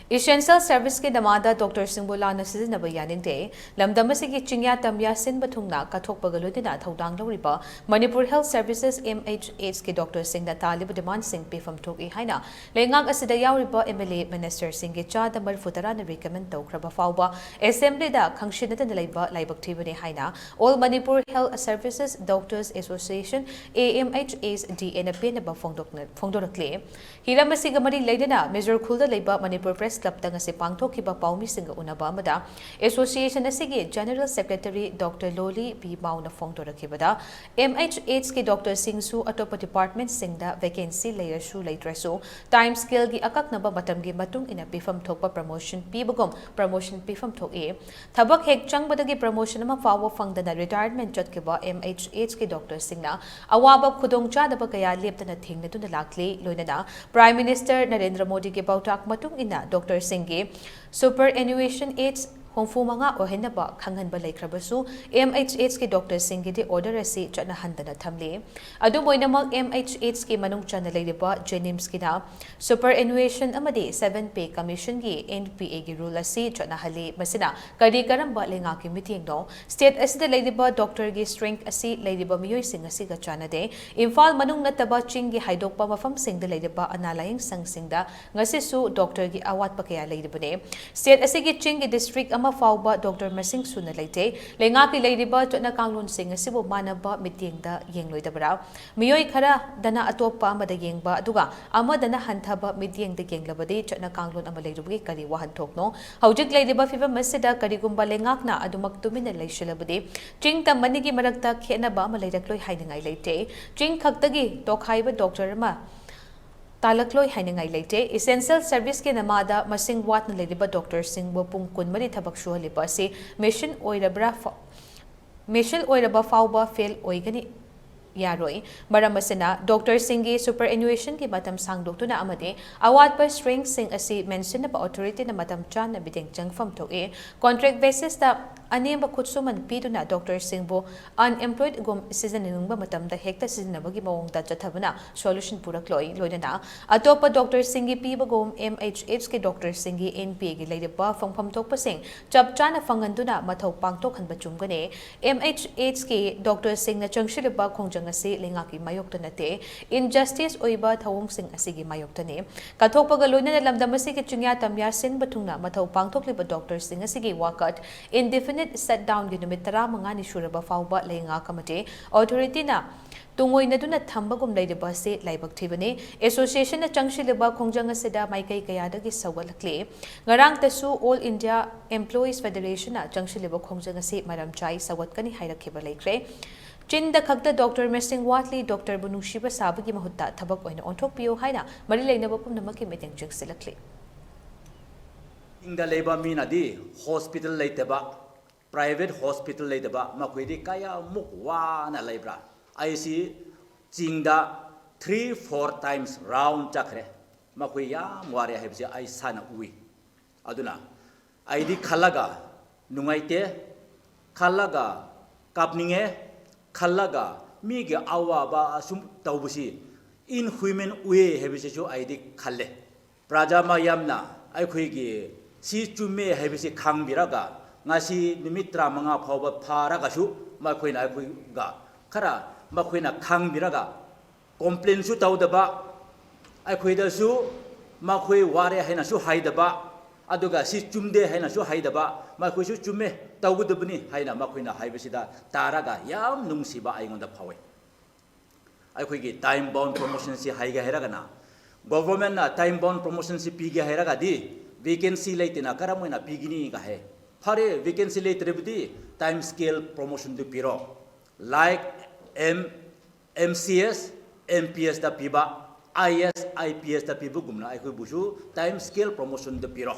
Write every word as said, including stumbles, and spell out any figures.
Essential service ꯀꯤ ꯅꯃꯥꯗ doctor ꯁꯤꯡꯕꯨ ꯂꯥꯟꯅ ꯁꯤꯖꯤꯟꯅꯕ ꯌꯥꯅꯤꯡꯗꯦ꯫ ꯂꯝꯗꯝ ꯑꯁꯤꯒꯤ ꯆꯤꯡꯌꯥ ꯇꯝꯌꯥ ꯁꯤꯟꯕ ꯊꯨꯡꯅ ꯀꯠꯊꯣꯛꯄꯒ ꯂꯣꯏꯅꯅ ꯊꯧꯗꯥꯡ ꯂꯧꯔꯤꯕ Manipur Health Services, M H H, ꯀꯤ doctor ꯁꯤꯡꯅ ꯇꯥꯜꯂꯤꯕ demand ꯁꯤꯡ ꯄꯤꯐꯝ ꯊꯣꯛꯏ ꯍꯥꯏꯅ ꯂꯩꯉꯥꯛ ꯑꯁꯤꯗ ꯌꯥꯎꯔꯤꯕ M L A minister ꯁꯤꯡꯒꯤ ꯆꯥꯗ ꯃꯔꯤꯐꯨ ꯇꯔꯥꯅ recommend ꯇꯧꯈ꯭ꯔꯕ ꯐꯥꯎꯕ assembly ꯗ ꯈꯪꯁꯤꯟꯅꯗꯅ ꯂꯩꯕ ꯂꯥꯏꯕꯛ ꯊꯤꯕꯅꯤ ꯍꯥꯏꯅ All Manipur Health Services Doctors Association, A M H H D A ꯅ ꯄꯦꯟꯅꯕ ꯐꯣꯡꯗꯣꯛꯅ-, ꯐꯣꯡꯗꯣꯔꯛꯂꯤ꯫ ꯍꯤꯔꯝ ꯑꯁꯤꯒ ꯃꯔꯤ ꯂꯩꯅꯅ ꯃꯤꯖꯣꯔ ꯈꯨꯜꯗ ꯂꯩꯕ ꯃꯅꯤꯄꯨꯔ Press Club ꯇ ꯉꯁꯤ ꯄꯥꯡꯊꯣꯛꯈꯤꯕ ꯄꯥꯎꯃꯤꯁꯤꯡꯒ ꯎꯅꯕ ꯑꯃꯗ association ꯑꯁꯤꯒꯤ General Secretary doctor ꯂꯣꯂꯤ ꯄꯤ ꯃꯥꯎꯅ ꯐꯣꯡꯗꯣꯔꯛꯈꯤꯕꯗ, M H H ꯀꯤ doctor ꯁꯤꯡꯁꯨ ꯑꯇꯣꯞꯄ department ꯁꯤꯡꯗ vacancy ꯂꯩꯔꯁꯨ ꯂꯩꯇ꯭ꯔꯁꯨ time scale ꯒꯤ ꯑꯀꯛꯅꯕ ꯃꯇꯝꯒꯤ ꯃꯇꯨꯡ ꯏꯟꯅ ꯄꯤꯐꯝ ꯊꯣꯛꯄ promotion ꯄꯤꯕꯒꯨꯝ promotion ꯄꯤꯐꯝ ꯊꯣꯛꯏ꯫ ꯊꯕꯛ ꯍꯦꯛ ꯆꯪꯕꯗꯒꯤ promotion ꯑꯃ ꯐꯥꯎꯕ ꯐꯪꯗꯅ retirement ꯆꯠꯈꯤꯕ M H H ꯀꯤ doctor ꯁꯤꯡꯅ ꯑꯋꯥꯕ ꯈꯨꯗꯣꯡꯆꯥꯗꯕ ꯀꯌꯥ ꯂꯦꯞꯇꯅ ꯊꯦꯡꯅꯗꯨꯅ ꯂꯥꯛꯂꯤ꯫ ꯂꯣꯏꯅꯅ Prime Minister ꯅꯔꯦꯟꯗ꯭ꯔ ꯃꯣꯗꯤꯒꯤ ꯄꯥꯎꯇꯥꯛ ꯃꯇꯨꯡ ꯏꯟꯅ doctor ꯁꯤꯡꯒꯤ superannuation age ꯍꯨꯝꯐꯨ ꯃꯉꯥ ꯑꯣꯏꯍꯟꯅꯕ ꯈꯪꯍꯟꯕ ꯂꯩꯈ꯭ꯔꯕꯁꯨ, M H H ꯀꯤ doctor ꯁꯤꯡꯒꯤꯗꯤ order ꯑꯁꯤ ꯆꯠꯅꯍꯟꯗꯅ ꯊꯝꯂꯤ꯫ ꯑꯗꯨꯝ ꯑꯣꯏꯅꯃꯛ, M H H ꯀꯤ ꯃꯅꯨꯡ ꯆꯟꯅ ꯂꯩꯔꯤꯕ JNIMS ꯀꯤꯅ superannuation ꯑꯃꯗꯤ seven Pay Commission ꯒꯤ, N P A ꯒꯤ rule ꯑꯁꯤ ꯆꯠꯅꯍꯜꯂꯤ꯫ ꯃꯁꯤꯅ ꯀꯔꯤ ꯀꯔꯝꯕ ꯂꯩꯉꯥꯛꯀꯤ ꯃꯤꯠꯌꯦꯡꯅꯣ? State ꯑꯁꯤꯗ ꯂꯩꯔꯤꯕ doctor ꯒꯤ strength ꯑꯁꯤ ꯂꯩꯔꯤꯕ ꯃꯤꯑꯣꯏꯁꯤꯡ ꯑꯁꯤꯒ ꯆꯥꯟꯅꯗꯦ꯫ ꯏꯝꯐꯥꯜ ꯃꯅꯨꯡ ꯅꯠꯇꯕ ꯆꯤꯡꯒꯤ ꯍꯥꯏꯗꯣꯛꯄ ꯃꯐꯝꯁꯤꯡꯗ ꯂꯩꯔꯤꯕ ꯑꯅꯥ ꯂꯥꯌꯦꯡ ꯁꯪꯁꯤꯡꯗ ꯉꯁꯤꯁꯨ doctor ꯒꯤ ꯑꯋꯥꯠꯄ ꯀꯌꯥ ꯂꯩꯔꯤꯕꯅꯤ꯫ State ꯑꯁꯤꯒꯤ ꯆꯤꯡꯒꯤ district ꯑꯃ ꯐꯥꯎꯕ doctor ꯃꯁꯤꯡ ꯁꯨꯅ ꯂꯩꯇꯦ꯫ ꯂꯩꯉꯥꯛꯀꯤ ꯂꯩꯔꯤꯕ ꯆꯠꯅ ꯀꯥꯡꯂꯣꯟꯁꯤꯡ ꯑꯁꯤꯕꯨ ꯃꯥꯟꯅꯕ ꯃꯤꯠꯌꯦꯡꯗ ꯌꯦꯡꯂꯣꯏꯗꯕꯔꯥ? ꯃꯤꯑꯣꯏ ꯈꯔꯗꯅ ꯑꯇꯣꯞꯄ ꯑꯃꯗ ꯌꯦꯡꯕ, ꯑꯗꯨꯒ ꯑꯃꯗꯅ ꯍꯟꯊꯕ ꯃꯤꯠꯌꯦꯡꯗ ꯌꯦꯡꯂꯕꯗꯤ ꯆꯠꯅ ꯀꯥꯡꯂꯣꯟ ꯑꯃ ꯂꯩꯔꯨꯕꯒꯤ ꯀꯔꯤ ꯋꯥꯍꯟꯊꯣꯛꯅꯣ? ꯍꯧꯖꯤꯛ ꯂꯩꯔꯤꯕ ꯐꯤꯕꯝ ꯑꯁꯤꯗ ꯀꯔꯤꯒꯨꯝꯕ ꯂꯩꯉꯥꯛꯅ ꯑꯗꯨꯃꯛ ꯇꯨꯃꯤꯟꯅ ꯂꯩꯁꯤꯜꯂꯕꯗꯤ ꯆꯤꯡ ꯇꯝ ꯑꯅꯤꯒꯤ ꯃꯔꯛꯇ ꯈꯦꯠꯅꯕ ꯑꯃ ꯂꯩꯔꯛꯂꯣꯏ ꯍꯥꯏꯅꯤꯡꯉꯥꯏ ꯂꯩꯇꯦ꯫ ꯆꯤꯡ ꯈꯛꯇꯒꯤ ꯇꯣꯈꯥꯏꯕ doctor ꯑꯃ ꯇꯥꯜꯂꯛꯂꯣꯏ ꯍꯥꯏꯅꯤꯡꯉꯥꯏ ꯂꯩꯇꯦ꯫ Essential service ꯀꯤ ꯅꯃꯥꯗ ꯃꯁꯤꯡ ꯋꯥꯠꯅ ꯂꯩꯔꯤꯕ doctor ꯁꯤꯡꯕꯨ ꯄꯨꯡ ꯀꯨꯟꯃꯔꯤ ꯊꯕꯛ ꯁꯨꯍꯜꯂꯤꯕ ꯑꯁꯤ ꯃꯦꯁꯤꯟ ꯑꯣꯏꯔꯕ꯭ꯔꯥ ꯐ-, ꯃꯦꯁꯤꯟ ꯑꯣꯏꯔꯕ ꯐꯥꯎꯕ fail ꯑꯣꯏꯒꯅꯤ, ꯌꯥꯔꯣꯏ꯫ ꯃꯔꯝ ꯑꯁꯤꯅ, doctor ꯁꯤꯡꯒꯤ superannuation ꯒꯤ ꯃꯇꯝ ꯁꯥꯡꯗꯣꯛꯇꯨꯅ ꯑꯃꯗꯤ ꯑꯋꯥꯠꯄ strength ꯁꯤꯡ ꯑꯁꯤ ꯃꯦꯟꯁꯤꯟꯅꯕ authority ꯅ ꯃꯇꯝ ꯆꯥꯅ ꯃꯤꯠꯌꯦꯡ ꯆꯪꯐꯝ ꯊꯣꯛꯏ꯫ Contract basis ꯇ ꯑꯅꯦꯝꯕ ꯈꯨꯠꯁꯨꯃꯟ ꯄꯤꯗꯨꯅ ꯗꯣꯛꯇꯔꯁꯤꯡꯕꯨ ꯑꯟꯑꯦꯝꯄ꯭ꯂꯣꯏꯗꯒꯨꯝ ꯁꯤꯖꯤꯟꯅꯅꯤꯡꯕ ꯃꯇꯝꯗ ꯍꯦꯛꯇ ꯁꯤꯖꯤꯟꯅꯕꯒꯤ ꯃꯑꯣꯡꯗ ꯆꯠꯊꯕꯅ ꯁꯣꯂꯨꯁꯟ ꯄꯨꯔꯛꯂꯣꯏ꯫ ꯂꯣꯏꯅꯅ ꯑꯇꯣꯞꯄ ꯗꯣꯛꯇꯔꯁꯤꯡꯒꯤ ꯄꯤꯕꯒꯨꯝ ꯑꯦꯝ ꯑꯩꯆ ꯑꯦꯁꯀꯤ ꯗꯣꯛꯇꯔꯁꯤꯡꯒꯤ ꯑꯦꯟ ꯄꯤ ꯑꯦꯒꯤ ꯂꯩꯔꯤꯕ ꯐꯪꯐꯝ ꯊꯣꯛꯄꯁꯤꯡ ꯆꯞ ꯆꯥꯅ ꯐꯪꯍꯟꯗꯨꯅ ꯃꯊꯧ ꯄꯥꯡꯊꯣꯛꯍꯟꯕ ꯆꯨꯝꯒꯅꯤ꯫ ꯑꯦꯝ ꯑꯩꯆ ꯑꯦꯁꯀꯤ ꯗꯣꯛꯇꯔꯁꯤꯡꯅ ꯆꯪꯁꯤꯜꯂꯤꯕ ꯈꯣꯡꯖꯪ ꯑꯁꯤ ꯂꯩꯉꯥꯛꯀꯤ ꯃꯥꯌꯣꯛꯇ ꯅꯠꯇꯦ, ꯏꯟꯖꯁꯇꯤꯁ ꯑꯣꯏꯕ ꯊꯧꯑꯣꯡꯁꯤꯡ ꯑꯁꯤꯒꯤ ꯃꯥꯌꯣꯛꯇꯅꯤ꯫ ꯀꯠꯊꯣꯛꯄꯒ ꯂꯣꯏꯅꯅ ꯂꯝꯗꯝ ꯑꯁꯤꯒꯤ ꯆꯤꯡꯌꯥ ꯇꯝꯌꯥ ꯁꯤꯟꯕ ꯊꯨꯡꯅ ꯃꯊꯧ ꯄꯥꯡꯊꯣꯛꯂꯤꯕ ꯗꯣꯛꯇꯔꯁꯤꯡ ꯑꯁꯤꯒꯤ ꯋꯥꯀꯠ indefinite shutdownꯒꯤ ꯅꯨꯃꯤꯠ ꯇꯔꯥꯃꯉꯥꯅꯤ ꯁꯨꯔꯕ ꯐꯥꯎꯕ ꯂꯩꯉꯥꯛ ꯑꯃꯗꯤ ꯑꯣꯊꯣꯔꯤꯇꯤꯅ ꯇꯨꯡꯑꯣꯏꯅꯗꯨꯅ ꯊꯝꯕꯒꯨꯝ ꯂꯩꯔꯤꯕ ꯑꯁꯤ ꯂꯥꯏꯕꯛ ꯊꯤꯕꯅꯤ꯫ ꯑꯦꯁꯣꯁꯤꯌꯦꯁꯟꯅ ꯆꯪꯁꯤꯜꯂꯤꯕ ꯈꯣꯡꯖꯪ ꯑꯁꯤꯗ ꯃꯥꯏꯀꯩ ꯀꯌꯥꯗꯒꯤ ꯁꯧꯒꯠꯂꯛꯂꯤ꯫ ꯉꯔꯥꯡꯇꯁꯨ All India Employees Federationꯅ ꯆꯪꯁꯤꯜꯂꯤꯕ ꯈꯣꯡꯖꯪ ꯑꯁꯤ ꯃꯔꯝ ꯆꯥꯏ, ꯁꯧꯒꯠꯀꯅꯤ ꯍꯥꯏꯔꯛꯈꯤꯕ ꯂꯩꯈ꯭ꯔꯦ꯫ ꯆꯤꯟꯗ ꯈꯛꯇ ꯗꯣꯛꯇꯔ ꯃꯁꯤꯡ ꯋꯥꯠꯂꯤ, ꯗꯣꯛꯇꯔꯕꯨ ꯅꯨꯡꯁꯤꯕ ꯁꯥꯕꯒꯤ ꯃꯍꯨꯠꯇ ꯊꯕꯛ ꯑꯣꯏꯅ ꯑꯣꯟꯊꯣꯛꯄꯤꯌꯨ ꯍꯥꯏꯅ ꯃꯔꯤ ꯂꯩꯅꯕ ꯄꯨꯝꯅꯃꯛꯀꯤ ꯃꯤꯠꯌꯦꯡ ꯆꯤꯡꯁꯤꯜꯂꯛꯂꯤ꯫ ꯆꯤꯡꯗ ꯂꯩꯕ ꯃꯤꯅꯗꯤ ꯍꯣꯁꯄꯤꯇꯥꯜ ꯂꯩꯇꯕ, ꯄ꯭ꯔꯥꯏꯚꯦꯠ ꯍꯣꯁꯄꯤꯇꯥꯜ ꯂꯩꯇꯕ, ꯃꯈꯣꯏꯗꯤ ꯀꯌꯥꯃꯨꯛ ꯋꯥꯅ ꯂꯩꯕ꯭ꯔꯥ? ꯑꯩꯁꯤ ꯆꯤꯡꯗ three four times round ꯆꯠꯈ꯭ꯔꯦ꯫ ꯃꯈꯣꯏ ꯌꯥꯝ ꯋꯥꯔꯦ ꯍꯥꯏꯕꯁꯤ ꯑꯩ ꯏꯁꯥꯅ ꯎꯏ꯫ ꯑꯗꯨꯅ ꯑꯩꯗꯤ ꯈꯜꯂꯒ ꯅꯨꯡꯉꯥꯏꯇꯦ, ꯈꯜꯂꯒ ꯀꯥꯞꯅꯤꯡꯉꯦ, ꯈꯜꯂꯒ ꯃꯤꯒꯤ ꯑꯋꯥꯕ ꯑꯁꯨꯝ ꯇꯧꯕꯁꯤ inhuman ꯑꯣꯏꯌꯦ ꯍꯥꯏꯕꯁꯤꯁꯨ ꯑꯩꯗꯤ ꯈꯜꯂꯦ꯫ ꯄ꯭ꯔꯖꯥ ꯃꯌꯥꯝꯅ ꯑꯩꯈꯣꯏꯒꯤ ꯁꯤ ꯆꯨꯝꯃꯦ ꯍꯥꯏꯕꯁꯤ ꯈꯪꯕꯤꯔꯒ, ꯉꯁꯤ ꯅꯨꯃꯤꯠ ꯇꯔꯥꯃꯉꯥ ꯐꯥꯎꯕ ꯐꯥꯔꯒꯁꯨ ꯃꯈꯣꯏꯅ ꯑꯩꯈꯣꯏꯒ ꯈꯔ ꯃꯈꯣꯏꯅ ꯈꯪꯕꯤꯔꯒ, ꯀꯣꯝꯄ꯭ꯂꯦꯟꯁꯨ ꯇꯧꯗꯕ, ꯑꯩꯈꯣꯏꯗꯁꯨ ꯃꯈꯣꯏ ꯋꯥꯔꯦ ꯍꯥꯏꯅꯁꯨ ꯍꯥꯏꯗꯕ, ꯑꯗꯨꯒ ꯁꯤ ꯆꯨꯝꯗꯦ ꯍꯥꯏꯅꯁꯨ ꯍꯥꯏꯗꯕ, ꯃꯈꯣꯏꯁꯨ ꯆꯨꯝꯃꯦ, ꯇꯧꯒꯗꯕꯅꯤ ꯍꯥꯏꯅ ꯃꯈꯣꯏꯅ ꯍꯥꯏꯕꯁꯤꯗ ꯇꯥꯔꯒ ꯌꯥꯝ ꯅꯨꯡꯁꯤꯕ ꯑꯩꯉꯣꯟꯗ ꯐꯥꯎꯋꯦ꯫ ꯑꯩꯈꯣꯏꯒꯤ time bound promotionꯁꯤ ꯍꯥꯏꯒꯦ ꯍꯥꯏꯔꯒꯅ, governmentꯅ time bound promotionꯁꯤ ꯄꯤꯒꯦ ꯍꯥꯏꯔꯒꯗꯤ vacancy ꯂꯩꯇꯅ ꯀꯔꯝ ꯑꯣꯏꯅ ꯄꯤꯒꯅꯤꯒ ꯍꯥꯏ꯫ ꯐꯔꯦ, vacancy ꯂꯩꯇ꯭ꯔꯕꯗꯤ time scale promotionꯗꯨ ꯄꯤꯔꯣ꯫ Like M, M C S, M P S ꯇ ꯄꯤꯕ, I A S, I P S ꯇ ꯄꯤꯕꯒꯨꯝꯅ ꯑꯩꯈꯣꯏꯕꯨꯁꯨ time scale promotionꯗꯨ ꯄꯤꯔꯣ꯫